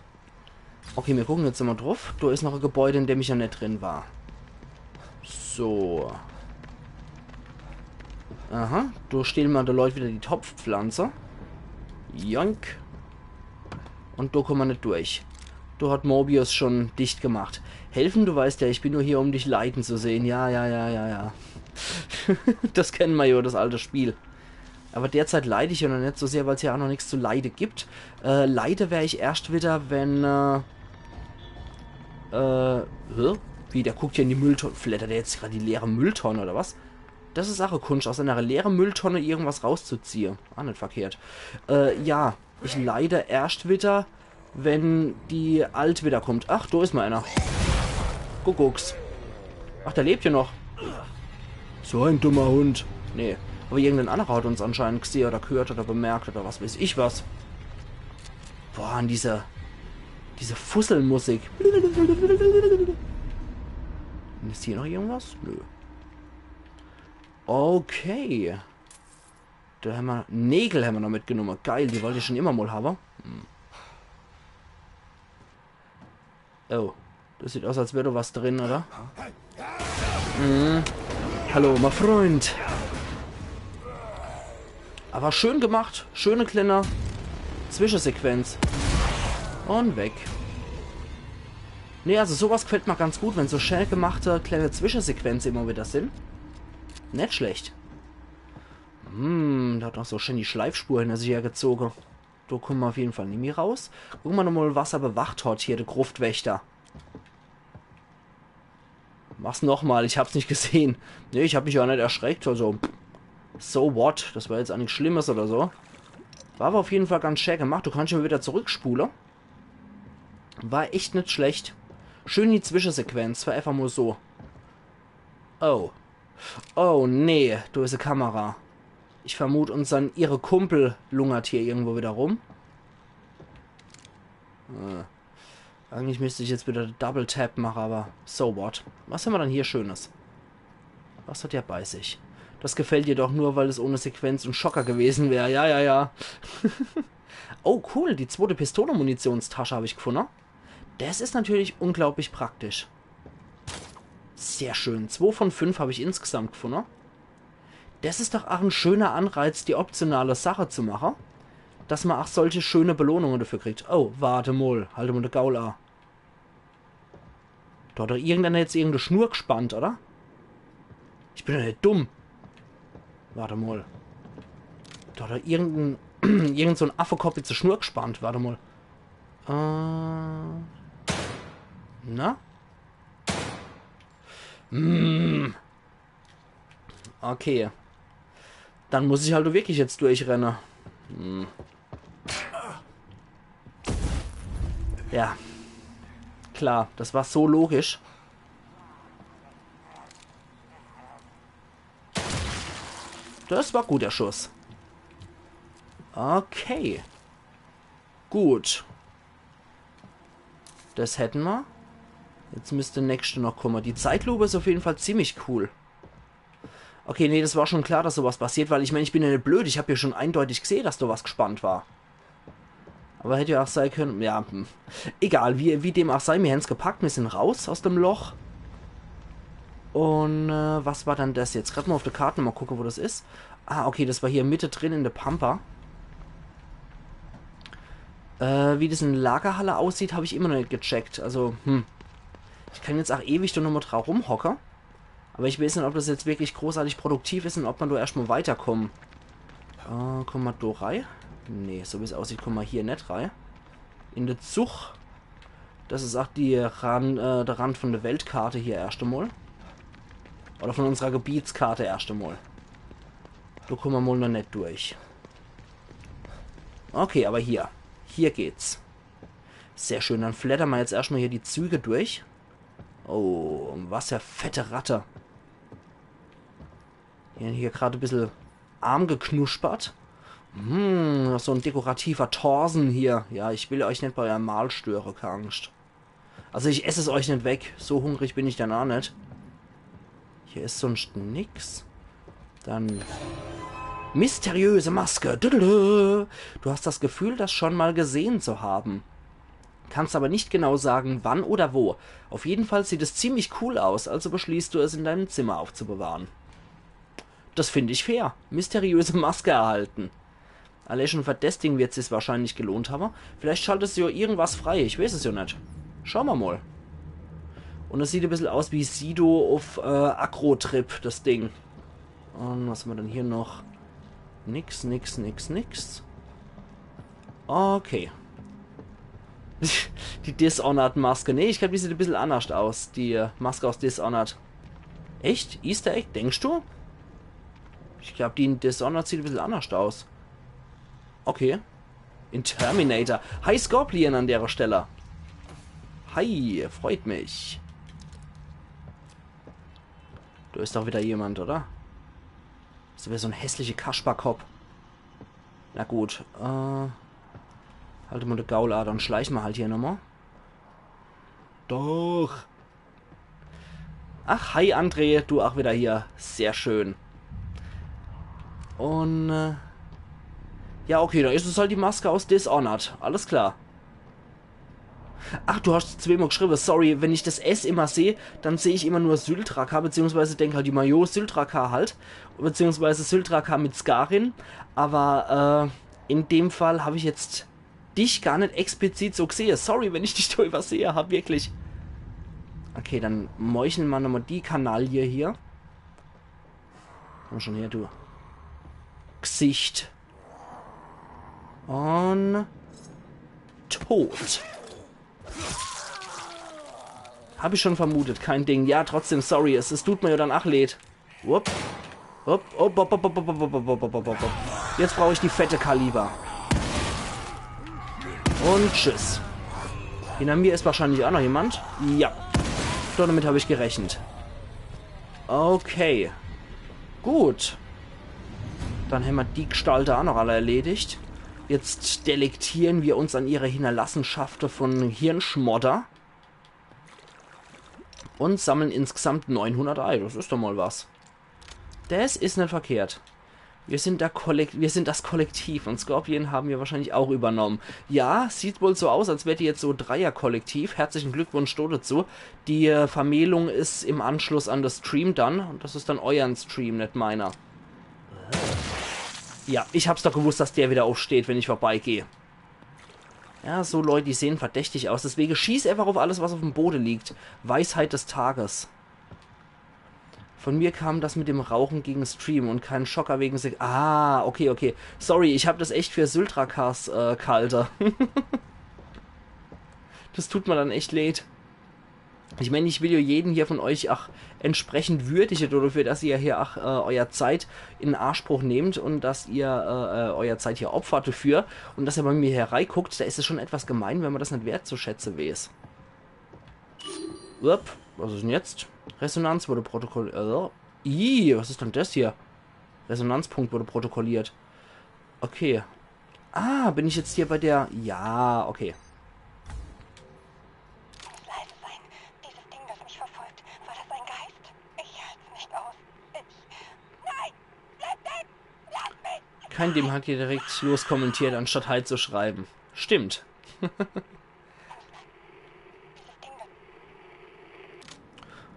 Okay, mir gucken jetzt mal drauf. Do is noch e Gebäude, in dem ich ja net drin war. So. Aha, do stehn mal de Leut wieder die Topfpflanze. Joink. Und do komm mer net durch. Do hat Mobius schon dicht gemacht. Helfen, du weißt ja, ich bin nur hier, um dich leiden zu sehen. Ja, ja, ja, ja, ja. Das kennen mer ja, das alte Spiel. Aber derzeit leid ich ja noch net so sehr, weil's ja auch noch nix zu leide gibt. Äh, leide wär ich erscht wieder, wenn, äh, äh, hä? Wie, der guckt ja in die Mülltonne. Fleddert der jetzt grad die leere Mülltonne, oder was? Das is auch e Kunscht, aus einer leere Mülltonne irgendwas rauszuziehe. Ah, net verkehrt. Äh, ja, ich leide erscht wieder, wenn die Alt wieder kommt. Ach, do is mal einer. Kuckucks. Ach, der lebt ja noch. So ein dummer Hund. Nee, aber irgendein anderer hat uns anscheinend gesehen oder gehört oder bemerkt oder was weiß ich was. Boah, an diese, diese Fusselmusik. Is hier noch irgendwas? Nö. Okay. Do hämmer, Nägel hämmer noch mitgenumme. Geil, die wollt ich schon immer mal habe. Hm. Oh, das sieht aus, als wär do was drin, oder? Mhm. Hallo, mein Freund. Aber schön gemacht. Schöne kleine Zwischensequenz. Und weg. Nee, also sowas gefällt mir ganz gut, wenn so schnell gemachte kleine Zwischensequenze immer wieder sind. Net schlecht. Hm, der hat noch so schön die Schleifspur hinter sich hergezogen. Do kommen wir auf jeden Fall nimmi raus. Gucken wir nochmal, was er bewacht hat hier, der Gruftwächter. Mach's nochmal, ich hab's nicht gesehen. Nee, ich hab mich ja net erschreckt, also so what? Das war jetzt auch nichts Schlimmes oder so. War aber auf jeden Fall ganz schön gemacht. Du kannst schon wieder zurückspule. War echt net schlecht. Schön die Zwischensequenz, war einfach mal so. Oh. Oh, nee, do is e Kamera. Ich vermut, unsern, ihre Kumpel lungert hier irgendwo wieder rum. Äh. Eigentlich müsst ich jetzt wieder Double Tap mache, aber so what. Was hämmer dann hier Schönes? Was hat der bei sich? Das gefällt ihr doch nur, weil es ohne Sequenz und Schocker gewesen wär. Ja, ja, ja. Oh, cool, die zwote Pistole-Munitionstasche hab ich gefunne. Das is natürlich unglaublich praktisch. Sehr schön. Zwo von fünf hab ich insgesamt gefunne. Das is doch auch en schöner Anreiz, die optionale Sache zu mache, dass man auch solche schöne Belohnungen dafür kriegt. Oh, warte mal. Halt mal de Gaul a. Do hat doch irgendeiner jetzt irgende Schnur gespannt, oder? Ich bin doch net dumm. Warte mal. Do hat doch irgendein, irgend so en Affekopp jetzt e Schnur gespannt. Warte mal. Äh, na? Hm. Okay. Dann muss ich halt wirklich jetzt durchrenne. Hm. Ja. Klar, das war so logisch. Das war gut, der Schuss. Okay. Gut. Das hätten wir. Jetzt müsst de nächste noch kommen. Die Zeitlupe is auf jeden Fall ziemlich cool. Okay, nee, das war schon klar, dass sowas passiert, weil ich mein, ich bin ja net blöd. Ich hab ja schon eindeutig gesehen, dass do was gespannt war. Aber hätt ja auch sei könne, ja, hm. Egal, wie, wie dem auch sei, mir hän's gepackt, mir sin raus aus dem Loch. Un, äh, was war dann das jetzt? Grad mal auf der Karte mal gucke, wo das is. Ah, okay, das war hier mitte drin in der Pampa. Äh, wie das in Lagerhalle aussieht, hab ich immer noch net gecheckt. Also, hm. Ich kann jetzt auch ewig do nochmal dra rumhocke. Aber ich weiß net, ob das jetzt wirklich großartig produktiv is un ob man do erscht mal weiterkommt. Äh, komm mal do rei. Nee, so wie's aussieht, komm mal hier net rei. In de Zug. Das is auch die Ran-, äh, der Rand von der Weltkarte hier erscht einmal. Oder von unserer Gebietskarte erscht einmal. Do kommen wir mal noch net durch. Okay, aber hier. Hier geht's. Sehr schön, dann flattern wir jetzt erscht mal hier die Züge durch. Oh, was für fette Ratte. Hier, hier grad e bissel Arm geknuspert. Hm, noch so en dekorativer Torsen hier. Ja, ich will euch net bei eurem Mahl störe, kä Angst. Also ich ess es euch net weg. So hungrig bin ich dann auch net. Hier is sonst nix. Dann mysteriöse Maske. Düdüdü. Du hast das Gefühl, das schon mal gesehen zu haben. Kannst aber nicht genau sagen, wann oder wo. Auf jeden Fall sieht es ziemlich cool aus, also beschließt du es in deinem Zimmer aufzubewahren. Das find ich fair. Mysteriöse Maske erhalten. Allee schon für des Ding wird sich's wahrscheinlich gelohnt haben. Vielleicht schaltet es ja irgendwas frei, ich weiß es ja net. Schauen wir mal. Und es sieht e bissel aus wie Sido auf, äh, Aggro-Trip, das Ding. Und was haben wir denn hier noch? Nix, nix, nix, nix. Okay. Die Dishonored-Maske. Nee, ich glaub, die sieht e bissel annerscht aus. Die, äh, Maske aus Dishonored. Echt? Easter Egg? Denkst du? Ich glaub, die in Dishonored sieht e bissel annerscht aus. Okay. In Terminator. Hi Scorpion an dere Stelle. Hi, freut mich. Do is doch wieder jemand, oder? Is wieder so en hässliche Kasperkopp. Na gut, äh, halt mal de Gaul an, dann schleichen wir halt hier nochmal. Doch. Ach, hi André, du auch wieder hier. Sehr schön. Und, äh, ja, okay, da is es halt die Maske aus Dishonored. Alles klar. Ach, du hast zweimal geschrieben, sorry, wenn ich das S immer sehe, dann sehe ich immer nur Syldraka, beziehungsweise denk halt immer, jo, Syldraka halt, beziehungsweise Syldraka mit Skarin, aber, äh, in dem Fall habe ich jetzt dich gar net explizit so gesehe. Sorry, wenn ich dich da übersehe hab, wirklich. Okay, dann meucheln wir nochmal die Kanaille hier. Komm schon her, du Gesicht. Und tot. Hab ich schon vermutet, kein Ding. Ja, trotzdem, sorry, es, es tut mir ja dann ach leid. Wupp. Hopp, hopp, hopp. Jetzt brauch ich die fette Kaliber. Und tschüss. Hinter mir is wahrscheinlich auch noch jemand. Ja. Damit hab ich gerechnet. Okay. Gut. Dann hämmer die Gestalte auch noch alle erledigt. Jetzt delektieren wir uns an ihre Hinterlassenschaften von Hirnschmodder. Und sammeln insgesamt neunhundert Ei. Das is doch mal was. Das is net verkehrt. Wir sind, der Kollek-, wir sind das Kollektiv und Scorpion haben wir wahrscheinlich auch übernommen. Ja, sieht wohl so aus, als wärt ihr jetzt so Dreier-Kollektiv. Herzlichen Glückwunsch do dazu. Die äh, Vermählung is im Anschluss an das Stream dann. Und das is dann euern Stream, net meiner. Ja, ich hab's doch gewusst, dass der wieder aufsteht, wenn ich vorbeigeh. Ja, so Leute, die sehen verdächtig aus. Deswegen schieß einfach auf alles, was auf dem Boden liegt. Weisheit des Tages. Von mir kam das mit dem Rauchen gegen Stream und kein Schocker wegen Sek-, ah, okay, okay. Sorry, ich hab das echt für Syldrakas, äh, gehalte. Das tut mir dann echt leid. Ich mein, ich will ja jeden hier von euch auch entsprechend würdigen dafür, dass ihr hier auch, äh, euer Zeit in Anspruch nehmt und dass ihr, äh, äh, euer Zeit hier opfert dafür und dass ihr bei mir hier reiguckt, da is es schon etwas gemein, wenn man das net wertzuschätzen weiß. Upp, was is denn jetzt? Resonanz wurde protokolliert. Also, ih, was is denn das hier? Resonanzpunkt wurde protokolliert. Okay. Ah, bin ich jetzt hier bei der... Ja, okay. Muss leise sein. Dieses Ding, das mich verfolgt. War das ein Geist? Ich halte es nicht aus. Ich. Nein! Bleib weg! Lass mich! Kein Dem hat hier direkt los kommentiert, anstatt Hi zu schreiben. Stimmt.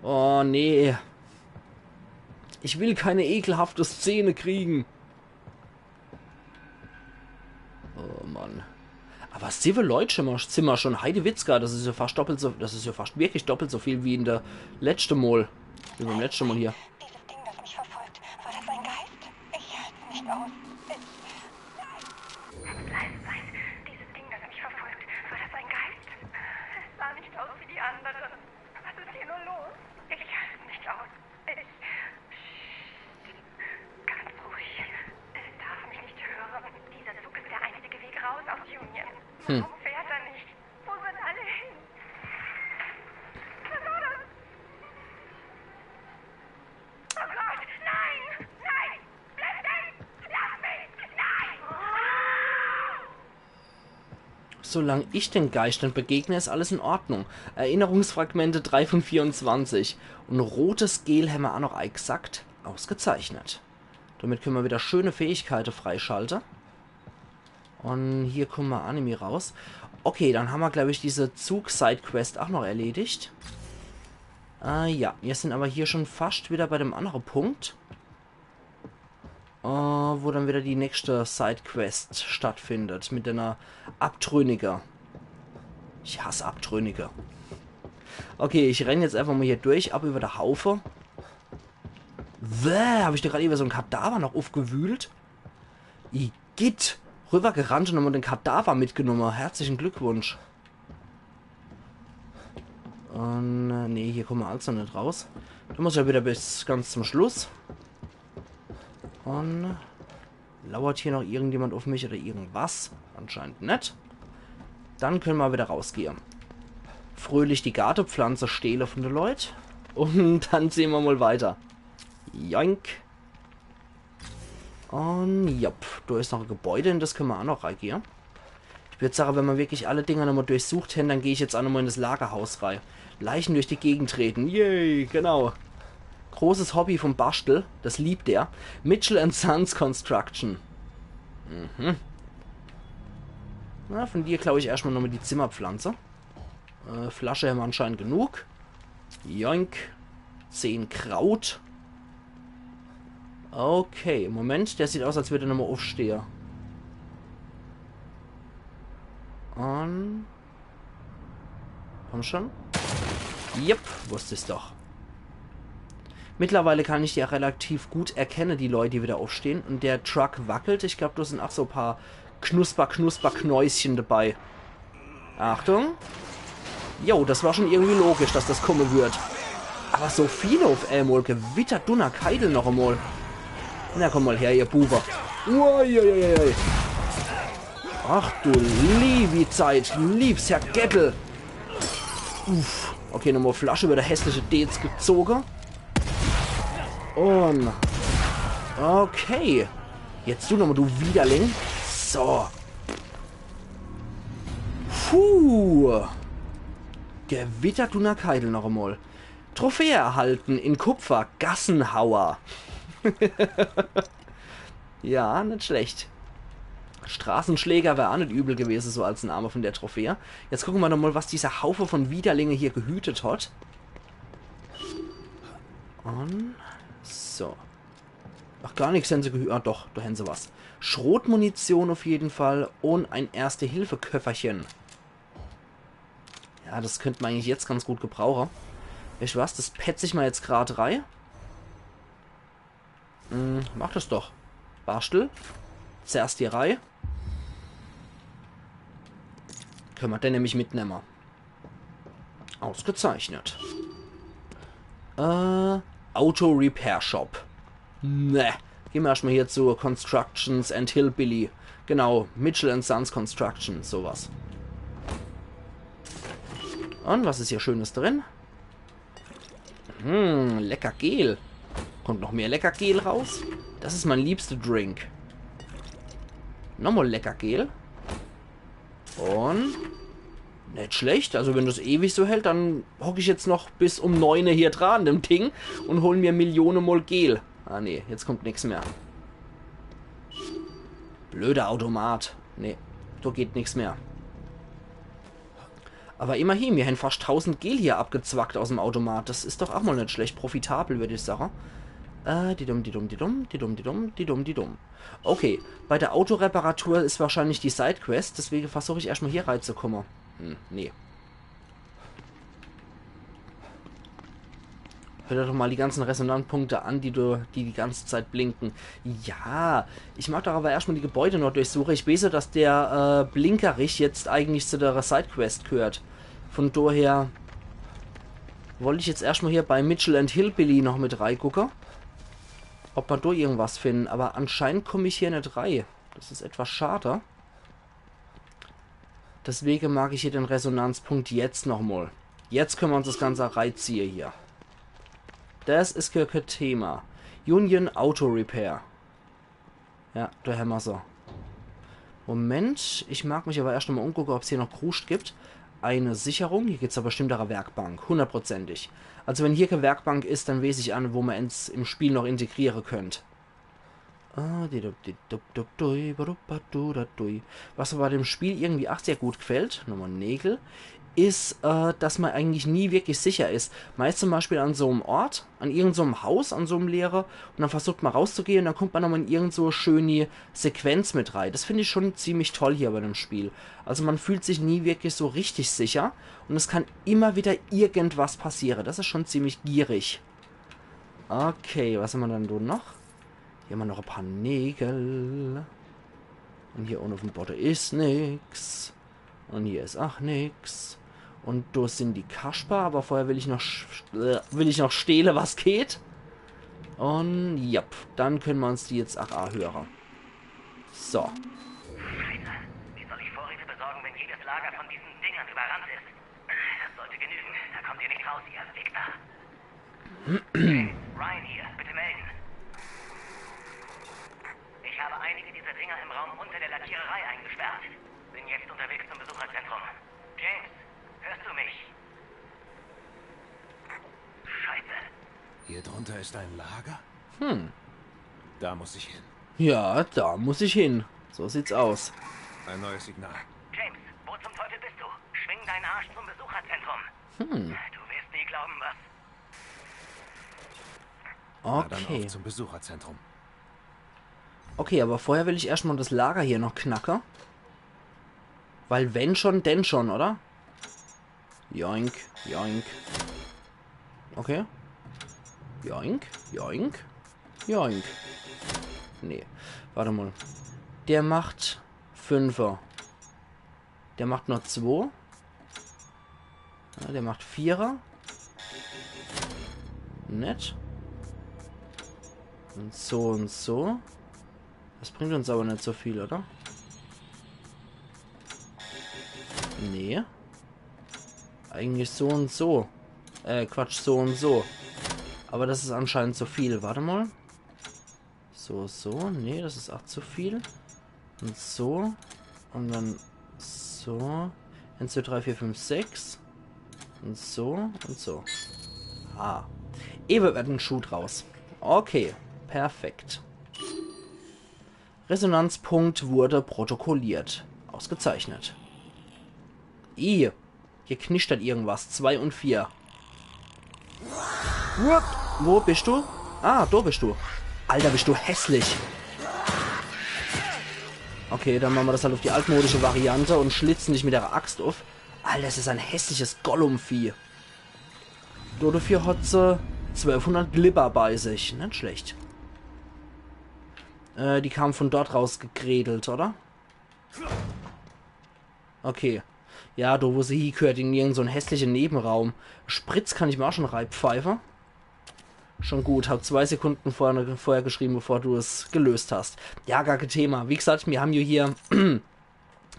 Oh nee. Ich will keine ekelhafte Szene kriegen. Oh Mann. Aber siwwe Leit sin mer, sin mer schon, Heidewitzka, das is ja fast doppelt so, das is ja fast wirklich doppelt so viel wie in der letzte Mol. Wie beim letzte Mol hier. Dieses Ding, das mich verfolgt. War das ein Geist? Ich halte es nicht aus. Ich... Bleib leise sein. Dieses Ding, das mich verfolgt. War das ein Geist? Es sah nicht aus wie die anderen. Was ist hier nur los? Ich halte es nicht aus. Ich... Psst. Ganz ruhig. Es darf mich nicht hören. Dieser Zug ist der einzige Weg raus aus Union. Warum fährt er nicht? Wo sind alle hin? Was war das? Oh Gott, nein! Nein! Bleib weg! Lass mich! Nein! Solang ich den Geistern begegne, is alles in Ordnung. Erinnerungsfragmente drei von vierundzwanzig. Und rotes Gel hämmer auch noch exakt ausgezeichnet. Damit können wir wieder schöne Fähigkeiten freischalten. Und hier kommen wir Anime raus. Okay, dann haben wir, glaube ich, diese Zug-Sidequest auch noch erledigt. Äh, ja, wir sind aber hier schon fast wieder bei dem anderen Punkt. Äh, wo dann wieder die nächste Sidequest stattfindet. Mit einer Abtrünnige. Ich hasse Abtrünnige. Okay, ich renn jetzt einfach mal hier durch, ab über der Haufe. Wäh, hab ich da gerade über so ein Kadaver noch aufgewühlt? Igitt, rübergerannt und nochmal den Kadaver mitgenommen. Herzlichen Glückwunsch. Und, äh, nee, hier kommen wir also nicht raus. Da muss ich ja wieder bis ganz zum Schluss. Und lauert hier noch irgendjemand auf mich oder irgendwas? Anscheinend nicht. Dann können wir wieder rausgehen. Fröhlich die Gartepflanze stehle von de Leut. Und dann sehen wir mal weiter. Joink. Und jopp, da ist noch ein Gebäude, in das können wir auch noch reingehen. Ich würd sagen, wenn wir wirklich alle Dinger nochmal durchsucht hätten, dann gehe ich jetzt auch nochmal in das Lagerhaus rein. Leichen durch die Gegend treten. Yay, genau. Großes Hobby vom Bastel. Das liebt er. Mitchell and Sons Construction. Mhm. Na, von dir klaue ich erstmal nochmal die Zimmerpflanze. Äh, Flasche haben wir anscheinend genug. Joink. Zehn Kraut. Okay, Moment, der sieht aus, als würde er nochmal aufstehen. Und... Komm schon. Yep, wusste ich's doch. Mittlerweile kann ich die ja relativ gut erkennen, die Leute, die wieder aufstehen. Und der Truck wackelt. Ich glaube, da sind auch so ein paar Knusper-Knusper-Knäuschen dabei. Achtung. Jo, das war schon irgendwie logisch, dass das kommen wird. Aber so viele auf einmal. Gewitter, Dunner, Keidel noch einmal. Na, komm mal her, ihr Buber. Uiuiuiui. Ach du liebi Zeit, liebs Herr Gettel. Uff. Okay, nochmal Flasche über der hässliche Dez gezogen. Und... Okay. Jetzt du nochmal, du Widerling. So. Puh. Gewitter, Dunner, Keidel noch einmal. Trophäe erhalten in Kupfer. Gassenhauer. Ja, nicht schlecht. Straßenschläger wär auch nicht übel gewesen, so als Name von der Trophäe. Jetzt gucken wir nochmal, was dieser Haufe von Widerlinge hier gehütet hat. Und so. Ach, gar nichts haben sie gehütet. Ah, doch, da haben sie was. Schrotmunition auf jeden Fall und ein Erste-Hilfe-Köfferchen. Ja, das könnte man eigentlich jetzt ganz gut gebrauchen. Weißt du was, das petz ich mal jetzt grad rein. Hm, mach das doch. Bastel. Zuerst die Reihe. Können wir den nämlich mitnehmen. Ausgezeichnet. Äh, Auto Repair Shop. Ne. Gehen wir erstmal hier zu Constructions and Hillbilly. Genau, Mitchell and Sons Construction, sowas. Und was ist hier Schönes drin? Hm, lecker Gel. Kommt noch mehr lecker Gel raus? Das ist mein liebster Drink. Nochmal lecker Gel. Und nicht schlecht. Also wenn das ewig so hält, dann hock ich jetzt noch bis um neun hier dran an dem Ding und hol mir Millionen Mol Gel. Ah nee, jetzt kommt nix mehr. Blöder Automat. Nee, da geht nix mehr. Aber immerhin, mir hän fascht tausend Gel hier abgezwackt aus em Automat. Das is doch ach mal net schlecht. Profitabel, würd ich sage. Äh, didum, didum, didum, didum, didum, didum, didum. Okay, bei der Autoreparatur is wahrscheinlich die Sidequest, deswege versuch ich erscht mal hier reizukomme. Hm, nee. Hör doch mal die ganze Resonanzpunkte an, die du, die die ganze Zeit blinken. Ja, ich mag doch aber erscht mal die Gebäude noch durchsuche. Ich weeß jo, dass der äh, Blinkerich jetzt eigentlich zu der Sidequest gehört. Von daher wollt ich jetzt erscht mal hier bei Mitchell and Hillbilly noch mit reigucke, ob ma do irgendwas finden. Aber anscheinend komm ich hier net rei. Das is etwas schade. Deswege mag ich hier den Resonanzpunkt jetzt noch mal. Jetzt könne ma uns das Ganze reiziehe hier. Das is gar kee Thema. Union Auto Repair. Ja, do hämmer se. Moment, ich mag mich aber erscht noch mal umgucke, ob's hier noch Kruscht gibt. Eine Sicherung. Hier gibt's aber bestimmt ach e Werkbank. Hundertprozentig. Also wenn hier kee Werkbank is, dann weeß ich ach net, wo ma ens im Spiel noch integriere könnt. Ah, di dup, di dup, dup, dui, ba dup, ba du, da, dui. Was mir bei dem Spiel irgendwie ach sehr gut gefällt, nochmal Nägel, is, äh, dass ma eigentlich nie wirklich sicher is. Ma is zum Beispiel an so em Ort, an irgend so em Haus, an so em leere, und dann versucht ma rauszugehe und dann kommt ma nochmal in irgend so e schöni Sequenz mit rei. Das find ich schon ziemlich toll hier bei dem Spiel. Also ma fühlt sich nie wirklich so richtig sicher und es kann immer wieder irgendwas passiere. Das is schon ziemlich gierig. Okay, was hämmer dann do noch? Hier hämmer noch e paar Nägel. Und hier unne uff em Bodde is nix. Und hier is ach nix. Und do sin die Kasper, aber vorher will ich noch sch- äh, will ich noch stehle, was geht. Und ja, dann könne ma uns die jetzt ach ahöre. So. Scheiße. Wie soll ich Vorräte besorgen, wenn jedes Lager von diesen Dingern überrannt ist? Das sollte genügen. Da kommt ihr nicht raus, ihr Wichser. Ryan hier, bitte melden. Ich habe einige dieser Dinger im Raum unter der Lackiererei eingesperrt. Bin jetzt unterwegs zum Besucherzentrum. James, hörst du mich? Scheiße. Hier drunter ist ein Lager? Hm. Da muss ich hin. Ja, da muss ich hin. So sieht's aus. Ein neues Signal. James, wo zum Teufel bist du? Schwing deinen Arsch zum Besucherzentrum. Hm. Du wirst nie glauben, was. Okay. Na dann auf zum Besucherzentrum. Okay, aber vorher will ich erscht mal das Lager hier noch knacke. Weil wenn schon, denn schon, oder? Joink, joink. Okay. Joink, joink, joink. Nee, warte mal. Der macht Fünfer. Der macht nur zwo. Ja, der macht Vierer. Nett. Und so und so. Das bringt uns aber net so viel, oder? Nee. Eigentlich so und so. Äh, Quatsch, so und so. Aber das is anscheinend zu viel. Warte mal. So, so. Nee, das is ach zu viel. Und so. Und dann so. Eins, zwei, drei, vier, fünf, sechs. Und so und so. Ah. Ewe wird en Schuh draus. Okay, perfekt. Resonanzpunkt wurde protokolliert. Ausgezeichnet. I. Hier knischtert irgendwas. Zwei und vier. Wupp. Wo bist du? Ah, do bist du. Alter, bist du hässlich. Okay, dann mache mer das halt uff die altmodische Variante und schlitzen dich mit der Axt uff. Alter, das is ein hässliches Gollum-Vieh. Do dafür hat se zwölfhundert Glibber bei sich. Net schlecht. Äh, die kam von dort rausgekredelt, oder? Okay. Ja, do, wo se hiegehört, in irgend so en hässliche Nebenraum. Spritz kann ich mir auch schon reipfeife. Schon gut, hab zwei Sekunden vorher, vorher geschrieben, bevor du es gelöst hast. Ja, gar kein Thema. Wie gesagt, mir haben ja hier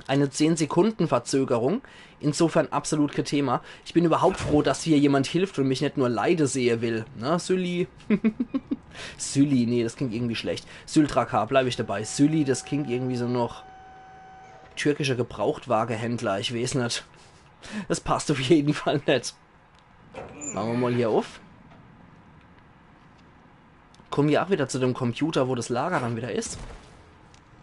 eine zehn Sekunden Verzögerung. Insofern absolut kein Thema. Ich bin überhaupt froh, dass hier jemand hilft und mich net nur leide sehe will. Ne, Sülli? Sülli, nee, das klingt irgendwie schlecht. Syltrakar, bleib ich dabei. Sülli, das klingt irgendwie so noch türkischer Gebrauchtwagehändler, ich weeß net. Das passt auf jeden Fall net. Mache mer mal hier uff. Komme mer auch wieder zu dem Computer, wo das Lager dann wieder is.